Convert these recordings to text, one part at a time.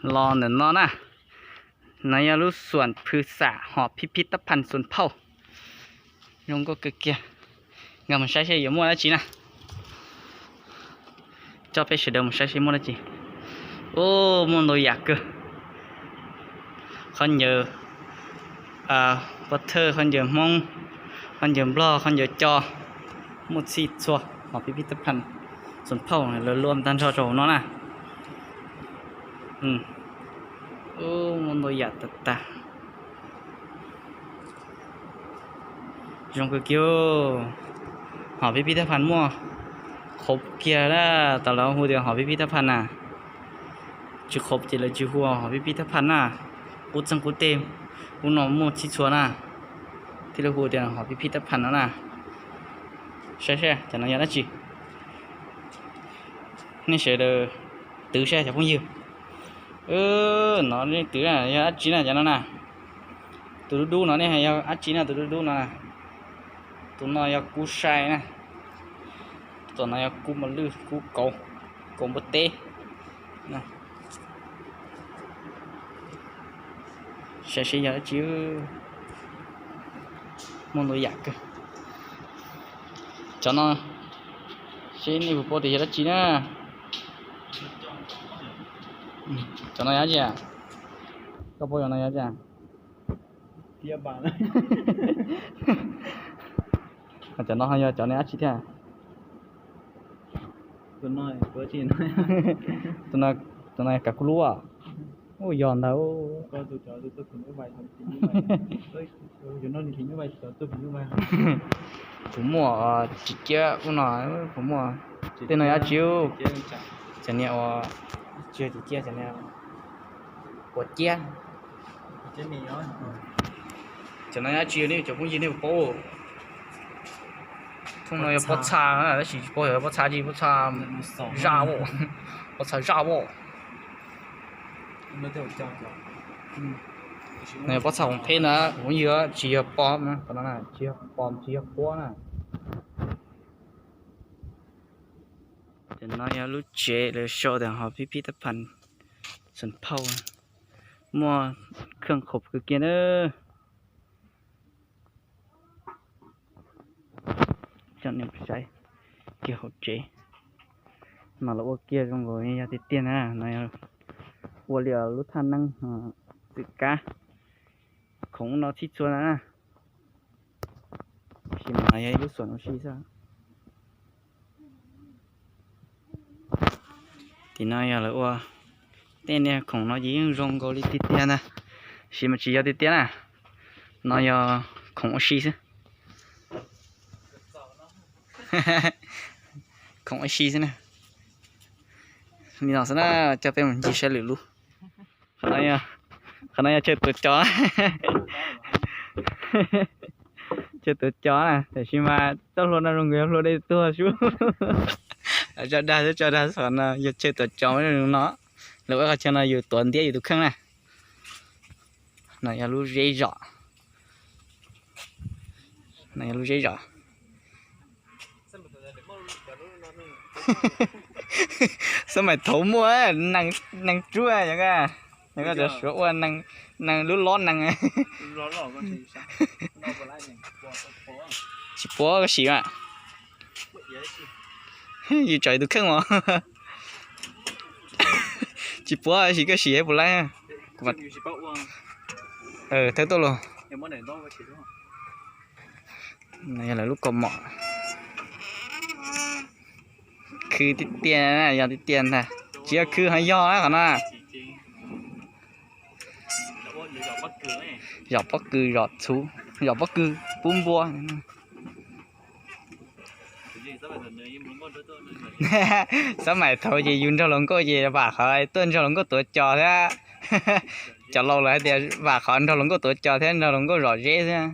Los ntawm no na, no yog lub xuam phwj xam hom phib phib tab phaj xuam phauj. Zoo nkauj kawg kiag. Nkag mus saib seb yuav muaj dab tsi na. Coj peb sawv daws mus saib seb muaj dab tsi. Ub, muaj ntau yam kawg. Khaub ncaws pov thawj, khaub ncaws Hmoob, khaub ncaws Nplog, khaub ncaws Co, muaj txhij txhua hom phib phib tab phaj xuam phauj lawv luaj tag nrho rau hauv no na. Ub, muaj ntau yam tag tag. Zoo kawg kiag. Hom phib phib tab phaj muaj qhov kiag na, tas lawv hu tias hom phib phib tab phaj na. Tsis qhov ces lawv tsis hu hom phib phib tab phaj na. Qub txeeg qub teg, qub no muaj txhij txhua na, thiaj li hu tias hom phib phib tab phaj no na. Saib saib cov no yog dab tsi. Nej sawv daws twv saib cov phooj ywg. No nej twv yog dab tsi na cov no na. Tus dub dub no nej yog dab tsi na, tus dub dub no na. Tus no yog kub sai na. Tus no yog kub mos lwj, kub kauv, kauv npua teb. Saib seb yog dab tsi. Muaj ntau yam kawg. Cov no, seb nej puas paub tias yog dab tsi na. Cov no yog dab tsi? Koj paub cov no yog dab tsi? Cov no ho yog cov nej dab tsi thiab? Tus no kav kuv lub. Ua yog ntag. Puas muaj tsis ciab ub no, puas muaj? Tej no yog dab tsi? Cov niag ua, tsis yog tsis ciab, cov niag quav ciab. Cov no yog dab tsi nej cov phooj ywg nej puas paub? Thooj no yog pob txha, tab sis tsis paub yog pob txha tsi, pob txha zaj, pob txha zaj as. No yog pob txha hauv peb ntag, kuv ywg, tsis yog pob, tsis yog pob, tsis yog quab na. Cov no yog lub tsev lawv sau tias hom phib phib tab phaj xuam phauj, muaj khaj khoom kawg kiag na. Coj nej saib kiag hauv tsev. No los ua kiag zoo nkaus yog tiag tiag na, no ua li lub thaj neeb txwm kab, khoom no txhij txhua na. Tab sis mas no yog ib lub xom ua si xwb. Tim no yog lawv ua tej niag khoom no ces yeej zoo nkaus li tiag tiag ntag, tab sis mas tsis yog tiag tiag na. No yog khoom ua si xwb. Khoom ua si xwb na. Li no xwb na, coj peb mus ncig saib lwm lub. Qhov no yog chaw tuav cos. Chaw tuav cos na, tab sis mas txoj hlua no zoo nkaus yog hlua dej tuag xwb. Tso dag xwb, tso dag xwb, qhov no yog chaw tuav cos no. Lawv ua qhov chaw no yus tuav ntiab yus tus kheej na. No yog lub zeb zos. No yog lub zeb zos. Xab maim thaud muaj nees rub, yog koj cov suav ua nees, lub lob nees. Tsis puav koj sim mas. Yus tsom yus tus kheej mas. Tsis puav tab sis koj sim puas laib. Thawb tuaj los. Yog lawv lub kaus mom. Khwv tiag tiag, yog tiag tiag ntag. Tsis yog khwv ho yog qhov no. Zom pob kws, zom txhuv, zom pob kws pub npua. Xab maim thaud ces yus nrog hluas nkauj ces vam qhov tuaj nrog hluas nkauj tuav cos thiab. Cov laus lawv hais tias vam qhov nrog hluas nkauj tuav cos thiab nrog hluas nkauj zom zeb thiab.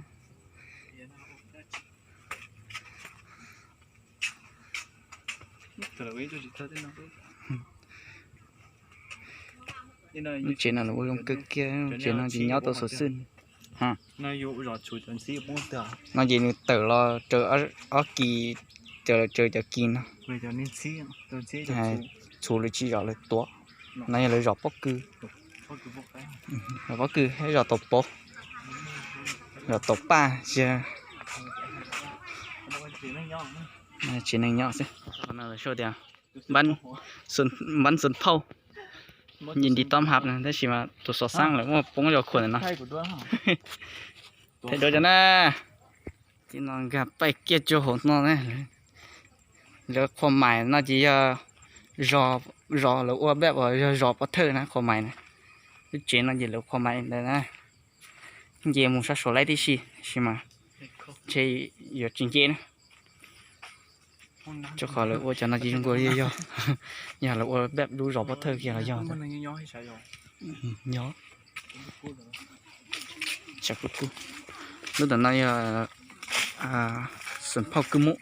Lub tsev no lawv ua zoo kawg kiag, tsev no ces nyob tau xov xwm. No ces nws tawm los raws ob kis, raws cov kis no. Txhuv lawv tsis zom lawv tuav. No yog lawv zos pob kws, zos pob kws thiab zos tau pov, zos tau paj, tsis neeg nyob xwb. Tias npab xun phauj, yim nti tob hab no tab sis mas tus xov xeeb lawv muaj poob zos khuam ntawm no. Them rau cov na, tim no nkag paib kiag rau hauv no na. Lawv qhua mais no ces yog zos lawv ua npaj uas yog zos pov thawj na, qhua mais na. Lub tsev no ces lawv qhua mais ntawd na. Nce mus sab Suav Laib tib si, tab sis mas ntshe yuav tsis nce na. Rau qhov lawv ua cov no ces zoo nkaus li yog, yog lawv ua npaj lub zos pov thawj kiag los yog. Yog. Lub ntawm no yog xeem phauj Kwj Mub,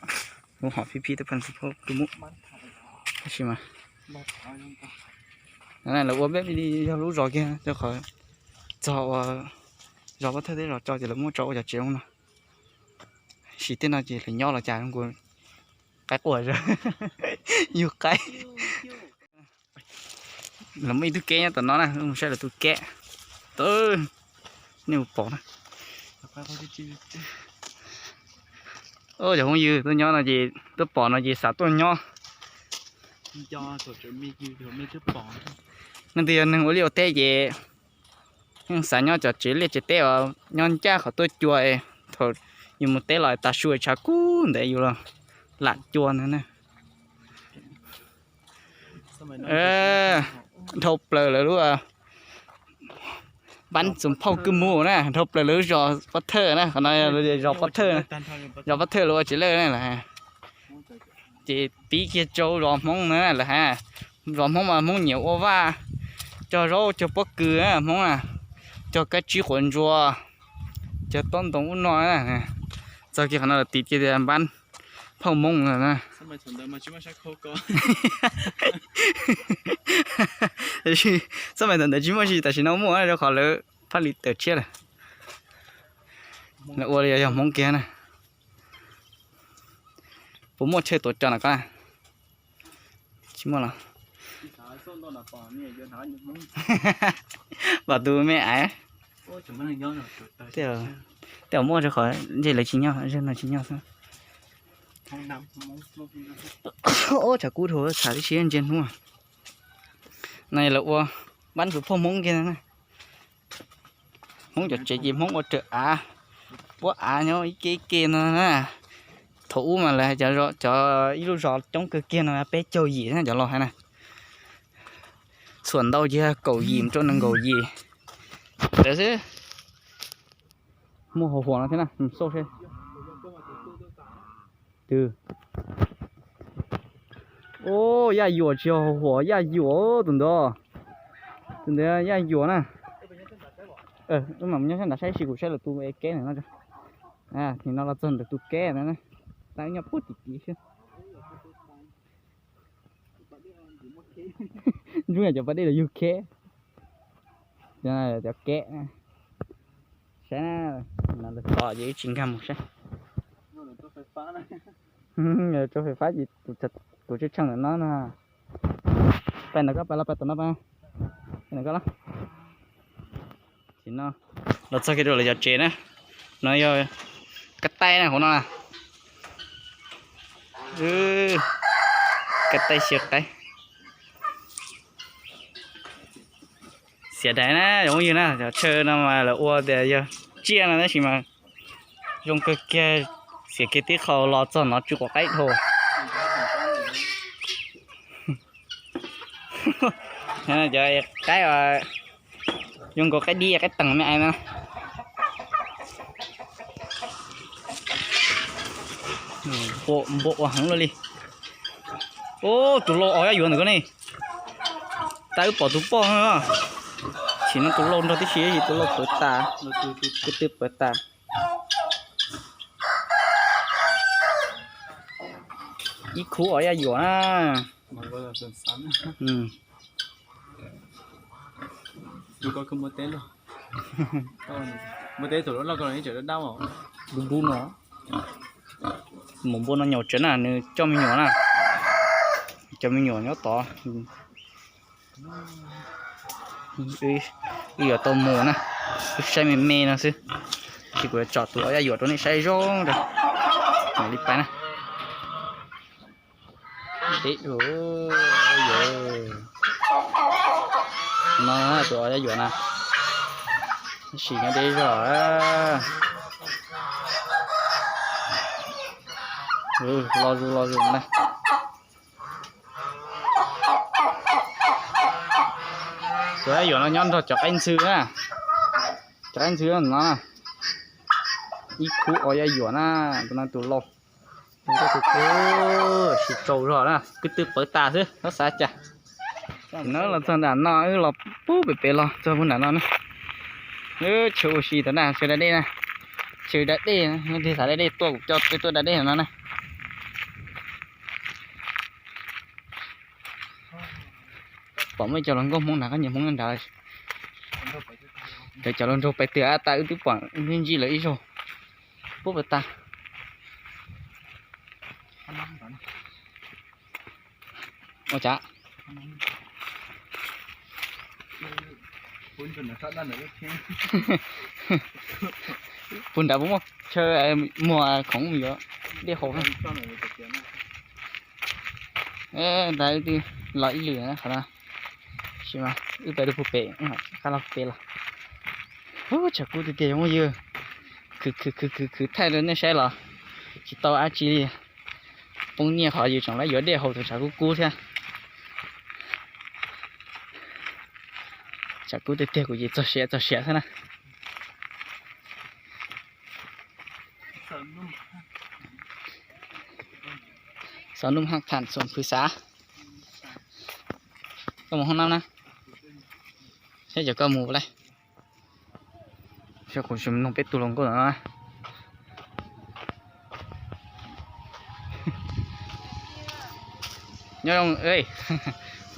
lub hom phib phib teb phan xeem phauj Kwj Mub. Tab sis mas lawv ua npaj li yog lub zos kiag rau qhov txog ua zos pov thawj thiab zos tso ces lawv muab tso ua cov tsev no. Sis tej no ces lawv nyob los cas zoo nkaus qaib quaj zog, yug qaib. Lawv muaj ib tug keb nyob tom no na, mus saib lawv tus keb. Nej mus pom na. Cov phooj ywg tuaj nyob no ces tuaj pom no ces xav tuaj nyob. Neeg twg yog neeg ua liaj ua teb ces yeej xav nyob cov tsev liaj tsev teb uas nyob ncaj qhov tuaj cua, thaum yus mus teb los tas su tshav kub ntev yus los lam cua ntag na. Dhau plaws lawv lub npab xeem phauj Kwj Mub na, dhau plaws lawv lub zos pov thawj na, qhov no zos pov thawj, zos pov thawj lawv ua tsev lawj na lawv hais. Ces pib kiag rau zos Hmoob na lawv hais. Zos Hmoob mas Hmoob nyiam ua vaj, cog zaub cog pob kws na Hmoob na, cog kab tsib quav ntsuas, cog tob ntoo ub no na. Txog kiag qhov no lawv tis kiag tias npab phauj Hmoob no na. Xab mais thaum ntawd tsis muaj tsis, tam sim no muaj rau qhov lawv phaj li tawm tshiab lawm. Lawv ua li yog Hmoob kiag na. Puas muaj chaw tuav cos na koj? Tsis muaj los? Pom tus me aiv. Tej zaum muaj rau qhov ntshe lawv tsis nyob, zej no tsis nyob xwb. Ob tshav kub dhau, tshav tib si ntsia hnub. No lawv ua npab xeem phauj Hmoob kiag na. Hmoob cov tsev ces Hmoob ua raws av, puab av nyob ib ke ib ke no na. Thaum ub mas lawv hais cov ib lub zos coob kawg kiag no peb caug yim na cov laus hais na. Txhuam ntau ces kaum yim mus rau nees nkaum yim ntawd xwb. Muaj hau huam no thiab na, xauj seb. Twg? Ub, yaj yuam tsis yog hau huam, yaj yuam tus ntawd. Tus ntawd yaj yuam na. Wb mam nyob sab nrad saib si kuv saib lawv tus keb ntawm no. Nim no los txog ntawm tus keb ntawd na. Tab wb nyob puag tim tid xwb. Ntsuab yog cov pas dej los yug keb. Cov keb. Saib na, no lawv tov ces wb tsis nkag mus saib. Rau fais fab ces tus tsheej tsheej ntawm no na. Pais ntawm koj, pais los pais tom no, pais ntawm koj los. Tim no los txog kiag rau lawv cov tsev na. No yog kab taij na, hauv no na. Kab taij xyaw qaib. Xiam dais na cov phooj ywg na, cov chaw no mas lawv ua tias yog tsiaj no tab sis mas zoo kawg kiag, xiam kiag tib qho los txog no tsw quav qaib dhau. Cov qaib zoo nkaus qaib dib qaib tees me ais na. Npua ua heev luaj li. Ub, tus lau os yaj yuav ntawm koj ne. Tab wb pom tus poj no. Tsim no tus lau nrog tib si, tus lau pawv tas, tus twg pawv tas. Ib khub os yaj yuam na. Dub dub no. Mus npua no nyaum tsev na, nws coj me nyuam na. Coj me nyuam nyob tod. Wb yuav tau mus na, wb saib me me no xwb. Tab sis kuv yuav tsom tus ob yaj yuam rau nej saib zoo nraim li pais na. Deb, no tus ob yaj yuam na, tab sis nyob deb zog. Los zus los zus na. Tus yaj yuam no nyob nrog cov qaib ntxhw na, cov qaib ntxhw no, ib khub ob yaj yuam na, tus no tus laus. Tus ntxhw sis tsaus zog na, kwv tw pawv tas xwb, txhob xav cas. No los txog nram no, wb los pub pem pem los txog puag nram no na. Chaw ua si tom na, chaw da dej na, chaw da dej, nej leej twg xav da dej tuaj kuv coj peb tuaj da dej no na. Pom muaj ib co hluas nkauj Hmoob nrad, koj nyiam Hmoob nrad. Cov hluas nraug pais twg tas wb twb pom, wb ntsia lawv ib zaug. Pub pawv tas. Ua cas? Puag nrad puas muaj chaw muag khoom yuav dej haus? Ntawd wb twb los ib lwm na qhov no, tab sis mas wb pais rau puag pem, qab los pem los. Tshav kub tiag tiag cov phooj ywg, khwv khwv khwv khwv khwv thaij rau nej saib los tsis tau dab tsi li. Poob nyiaj qhov yus tseem lawv yuav dej haus thaum tshav kub kub thiab. Tshav kub tiag tiag kuv ces txog siav txog siav xwb na. Xov num haj tham xoom phwv xav. Koj mus hoob nab na, saib cov koj mus lawm. Saib kuv tsis noog peb tug hluas nkauj no na. Nyob zoo,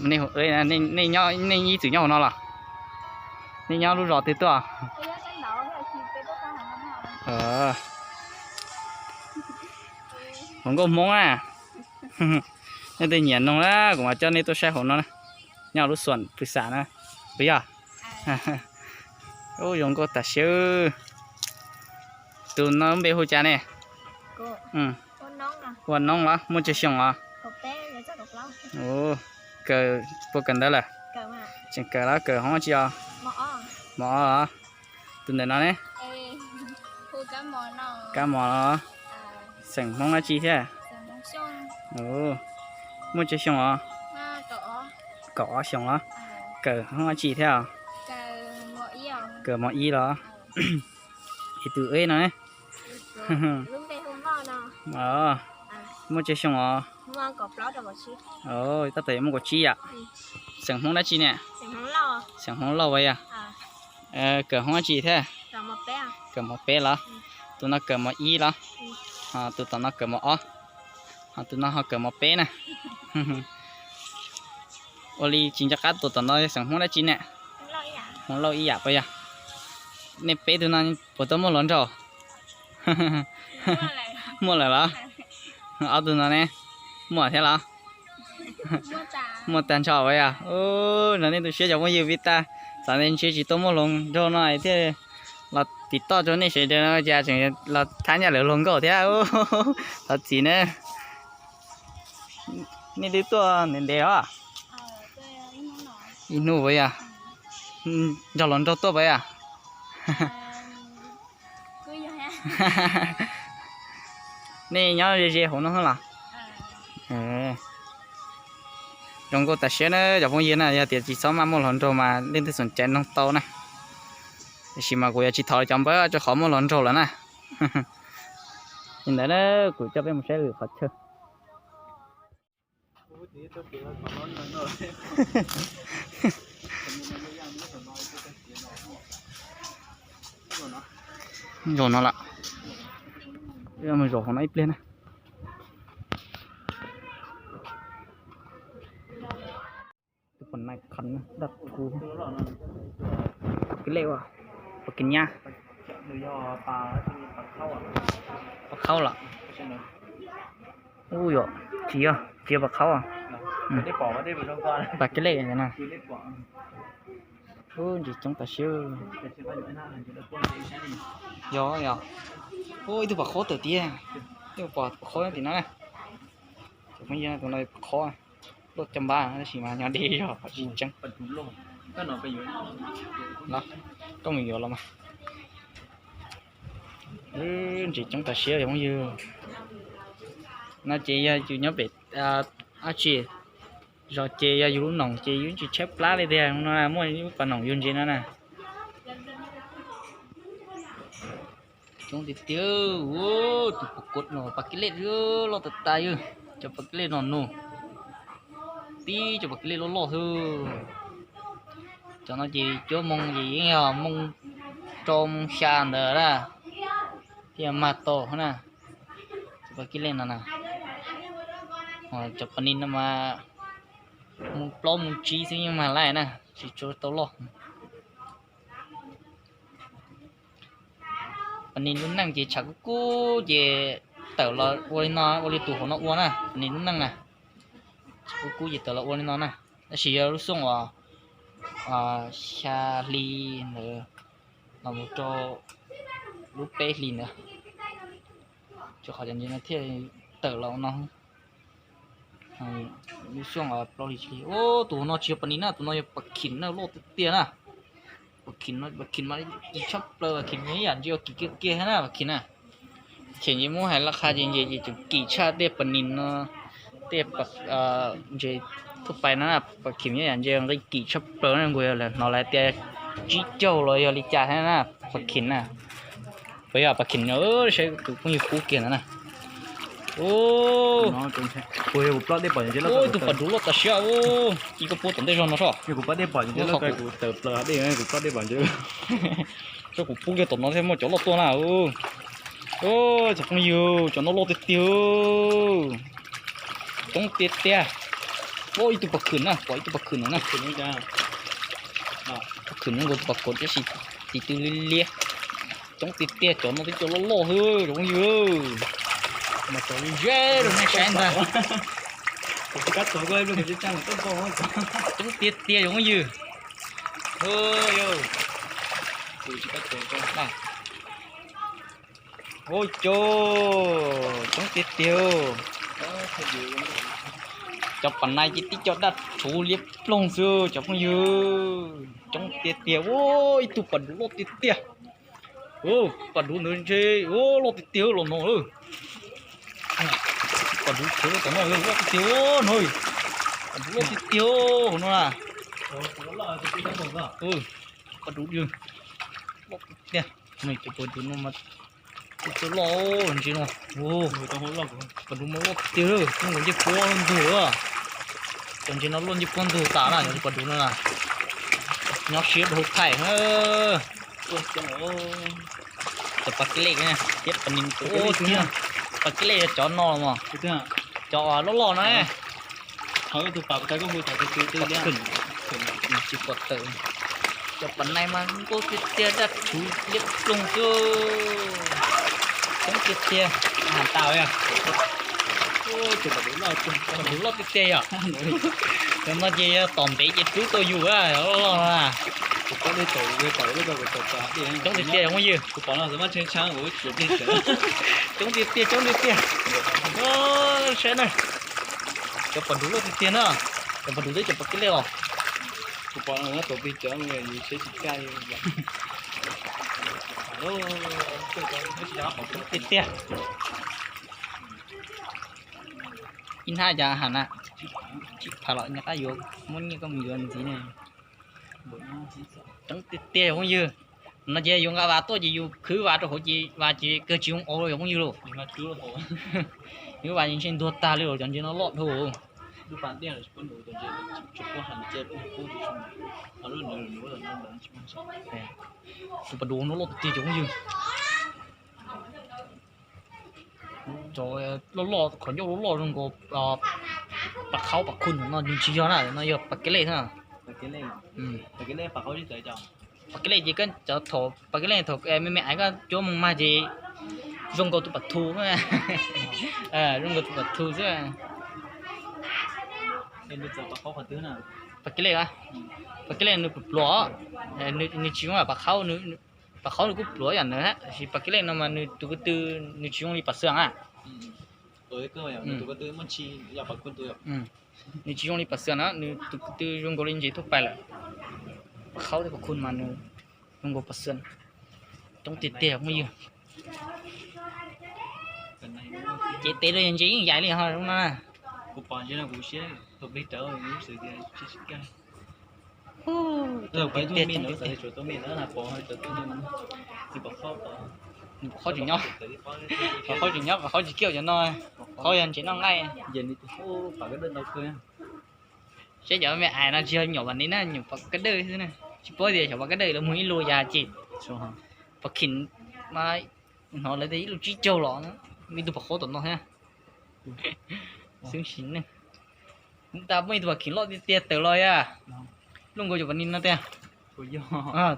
nej ib txwm nyob hauv no los? Nej nyob lub zos twg tuaj? Hluas nkauj Hmoob na. Nej twg nyiam noog na kuv mam coj nej tuaj saib hauv no na. Nyob lub xoom phwv xav na, puas yog? Ub, zoo nkauj tas siab. Tus no npe hu cas ne? Hu ua Noob los? Muaj tsawg xyoo os? Kawm puas kawm ntawv lawm? Tseem kawm los? Kawm hoob tsi os? Mos os. Tus ntawm no ne? Kab Mos los? Xeem Hmoob dab tsi thiab? Muaj tsawg xyoo os? Kaum ob xyoo los? Kawm hoob dab tsi thiab? Kawm mos ib los? Es tus eb no ne? Muaj tsawg xyoo os? Tab tom yuav muaj kaum tsib yom. Xeem Hmoob dab tsi ne? Xeem Hmoob Lauj as yog? Kawm hoob dab tsi thiab? Kawm mos peb los? Tus no kawm mos ib los? Tus tom no kawm mos ob, ho tus no ho kawm mos peb na. Ua li tsis nco qab tus tom no yog xeem Hmoob dab tsi ne? Hmoob Lauj ib yam puas yog? Nej peb tug no puas tau muaj hluas nraug? Muaj lawm los? Ob tug no ne? Muaj thiab los? Muaj tag nrho puas yog? Ua, nej tu siab cov phooj ywg, vim tas txawm ntshe tsis tau muaj hluas nraug no thiaj los tim toj rau nej sawv daws no cas tseem los thab ncaj lawv hluas nkauj thiab. Thov txim na. Nej twb tuaj ntev ntev os? Ib hnub puas yog? Nrog hluas nraug tuaj puas yog? Nej nyob ze ze hauv no los? Zoo nkauj tas siab na cov phooj ywg na, yog tias tsis txhob maj muaj hluas nraug mas leej twg xom caiv noog tau na. Tiam sis mas kuv yuav tsis thov cov npawb rau qhov muaj hluas nraug lawm na. Li ntawd na, kuv coj peb mus saib lwm qhov chaw. Zaum no lawm, zaum hauv no ib pliag na. Tus pom nai khan daj thu, pom kev lej ua, pom kev nyab, pom khaub los? Ub, yog tsis yog, tsis yog pom khaub os. Pas keb lej no. Ub, ntses coob tas siab. Yog, yog. Ub, ib tug pas qhob tawm tiag. Ib tug pas qhob tim no na. Tus phooj ywg tus no pas qhob, luaj caj npab tab sis mas nyob deb zog tsis tseeb. Los, koj mus yuav los mas. Ntses coob tas siab cov phooj ywg. No ces yog yus nyob pem, ab tsi, zos ces yog yus lub noog ces yus tsis tshaib plab li tiag no, muaj lub pas noog yug ntses no na. Coob tiag tiag. Tus pas keb lej no pas keb lej loj tas tas, cov pas keb lej no nus, tib cov pas keb lej loj loj xwb. Cov no ces cuab moo ces yeej yog moo rau moo xya ntawd na, thiaj mag tau na. Cov pas keb lej no na, cov pas nis no mas moo plaub moo tsib xwb yeej mag lawm na, tsis tshua tau loj. Pas nis lub neej ces tshav kub kub ces tawm los ua li no, ua li tus hauv no ua na, pas nis lub neej na. Tshav kub kub ces tawm los ua li no na. Tab sis yog lub xyoo uas xya hli ntawd los mus rau lub peb hli ntawd, rau qhov cov ntses no thiaj tawm los ua no. Lub xyoo plaub hli tsib hli. Ub, tus no tsis yog pas nis na, tus no yog pas khim na, loj tiag tiag na. Pas khim no, pas khim mas kim tshaj plaws, pas khim yam ntses kim kiag kiag na, pas khim na. Tseem ces muab hais laj qha ces ntses ces tseem kim tshaj tej pas nis no, tej ntses thuaj pais no na. Pas khim yam ntses nqi kim tshaj plaws na, nkaus yog lawv hnov lawv tias tsib caug los yog li cas thiab na, pas khim na. Puas yog pas khim no, saib tus phooj ywg pub kiag ntawd na. Ub, ib tug pas duv loj tas siab. Ub, cia koj pub tom ntej zog no soj. Saib kuv pub kiag tom no thiab muaj cov loj tuaj na. Ub, cov phooj ywg, cov no loj tiag tiag. Coob tiag tiag. Ub, ib tug pas khwm na, pom ib tug pas khwm no na. Pas khwm no nkaus tus pas khwm tab sis tis tw liab liab. Coob tiag tiag, cov no twb cov loj loj xwb cov phooj ywg. Mas cov ze rau nej saib ntag. Coob tiag tiag cov phooj ywg. Ub, coob tiag tiag. Cov pas nais ces tib co daj rhuv liab ploog xwb cov phooj ywg. Coob tiag tiag. Ub, ib tug pas duv loj tiag tiag. Pas duv ntawd ntshe loj tiag tiag los no. Pas duv khav tom no loj tiag tiag no. Pas duv loj tiag tiag hauv no na. Pas duv loj tiag tiag. Cov pas duv no mas txawj loj ntses no. Pas duv mas loj tiag, nkaus ncej puab ntug. Cov ntses no loj ncej puab ntug tas na, cov pas duv no na. Nyob siab dhau thaij. Cov pas keb lej thiab pas nis, pas keb lej cov no los mas, cov loj loj na. Tsis pom tawm. Cov pas nais mas nkauj tiag tiag, daj rhuv liab ploog xwb. Coob tiag tiag. Has tas yog, cov pas duv loj tiag tiag yog. Cov no ces yog tom ntev ces rub tau yus, loj loj no na. Coob tiag tiag cov phooj ywg. Coob tiag tiag, coob tiag tiag. Saib na, cov pas duv loj tiag tiag na. Cov pas duv thiab cov pas keb lej os. Tiag tiag. Ib hnab cas has na, tsis phav los nyaj qab yuav, muab nyiaj koj mus yuav ntxiv ne. Coob tiag tiag cov phooj ywg. No ces yus nqa vas tuaj ces yus khwv vas rau hauv ces vas ces kawg tsis zoo ua cov phooj ywg lauj. Yus vas ntshe ntuag tag li los cov ntses no loj dhau. Tus pas duv no loj tiag tiag cov phooj ywg. Cov loj loj, qhov ncauj loj loj zoo nkaus pas qhaub pas khun no nws tsis yog na, no yog pas keb lej xwb. Pas keb lej ces koj cov thaum pas keb lej thaum me me ais koj cuab moog mag ces zoo nkaus tus pas thu, zoo nkaus tus pas thu xwb. Pas Kis Lej, Pas Kis Lej nws pluav, nws tsis zoo li Pas Khaub, Pas Khaub nws kuj pluav yam ntawd, tab sis Pas Kis Lej no mas nws tus ko tw nws tsis zoo li Pas Xwm na. Nws tsis zoo li Pas Xwm na, nws tus ko tw zoo nkaus li ntses tuaj pais lawm. Pas Khaub thiab Pas Khun mas nws zoo nkaus Pas Xwm. Coob tiag tiag phooj ywg. Ces tes rau ntses yeej yaim li ho zoo no na. Nws Pas Khaub tseem nyob, Pas Khaub tseem nyob, Pas Khaub tsis kiaj cov no, Pas Khaub yog ntses noj nqaij. Saib cov me ais no tsis yog nyuam Pas Kis na, nyuam Pas Kis Dawj xwb na. Tsis paub tias xyov Pas Kis Dawj lawv muag ib lub yas ces Pas Khim mas hnov lawv tias ib lub tsib caug los, muaj ib tug Pas Khaub tom no thiab. Xwb sim neej. Tas muaj ib tug Pas Khim loj tiag tiag tawm los yam. Luj nkaus cov Pas Nis no tiag.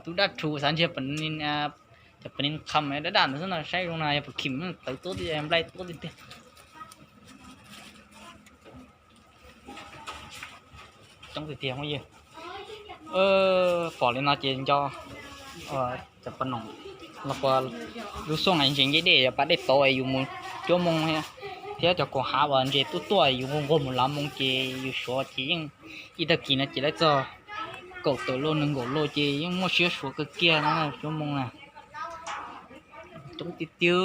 Tus dab rhuv xav ntshe cov Pas Nis qham dab dab ntawd xwb no, saib zoo na yog Pas Khim tawv tuab tiag, nplaig tuab tiag tiag. Coob tiag tiag phooj ywg. Pom li no ces nco cov Pas Noom los puas lub xyoo no ntses nce dej, yog pas dej tauv yus mus cuab moo thiab, thiab cov koom hav uas ntses tuaj tuaj yus nquag mus lav moo ces yus suav ces yeej ib tag kis no ces lawv txog kaum tawm loj nees nkaum loj ces yeej muaj siab suav kawg kiag no cuab moo na. Coob tiag tiag.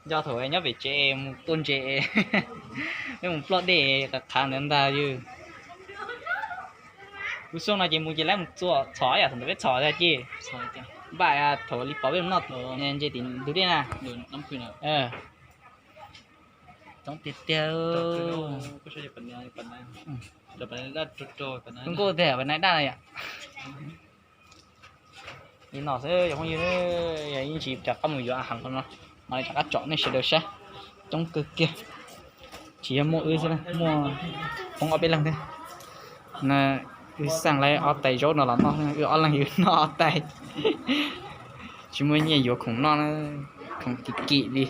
Nco thaum nyob pem tsev mus tua ntses, mus ploj dej qhav qhav ntawd ntag yog. Lub xyoo no ces mus ces lawv mus txua txhom yam thaum ntawd peb txhom tiag ces npaj thaum li pom peb mus noj ntses tim ntug dej na. Coob tiag tiag. Nkauj tiag Pas Nais daj yom. Li no xwb cov phooj ywg, yog ib ntsis rov qab mus yuav a has no, no rov qab tsom nej sawv daws saib. Coob kawg kiag. Tsis yog muaj wb xwb, muaj poob ob peb leeg thiab. Wb xaj lawv ob tais zaub no los noj, wb ob leeg yus noj ob tais. Tsis muaj nyiaj yuav khoom noj, khoom kim kim li,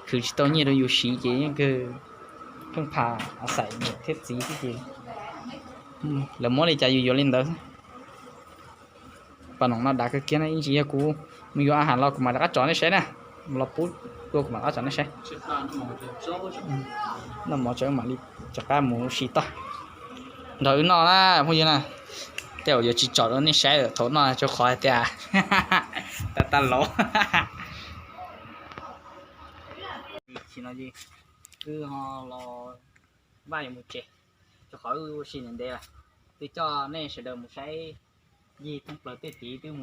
khwv tsis tau nyiaj rau yus siv ces yeej kawg, pheej pha xaim niam thiab txiv xwb ces lawv muab li cas yus yuav li ntawd. Pas Noom no dav kawg kiag na, ib ntsis yog kuv mus yuav a has los kuv mam rov qab tsom nej saib na, los pub dua kuv mam rov qab tsom nej saib. Noj mov tso mam li rov qab mus ua si toj. Nrog wb noj na phooj ywg na, tej zaum yuav tsis tsom rau nej saib lawm thaum noj rau qhov hais tias tag tag laus. Wb ho los npaj yuav mus tsev, rau qhov wb ua si ntev ntev lawm. Twb coj nej sawv daws mus saib, yig thoob plaws tej tid twb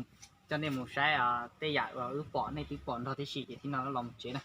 coj nej mus saib tej yam uas wb pom nej twb pom nrog tib si ces tib no los mus tsev na.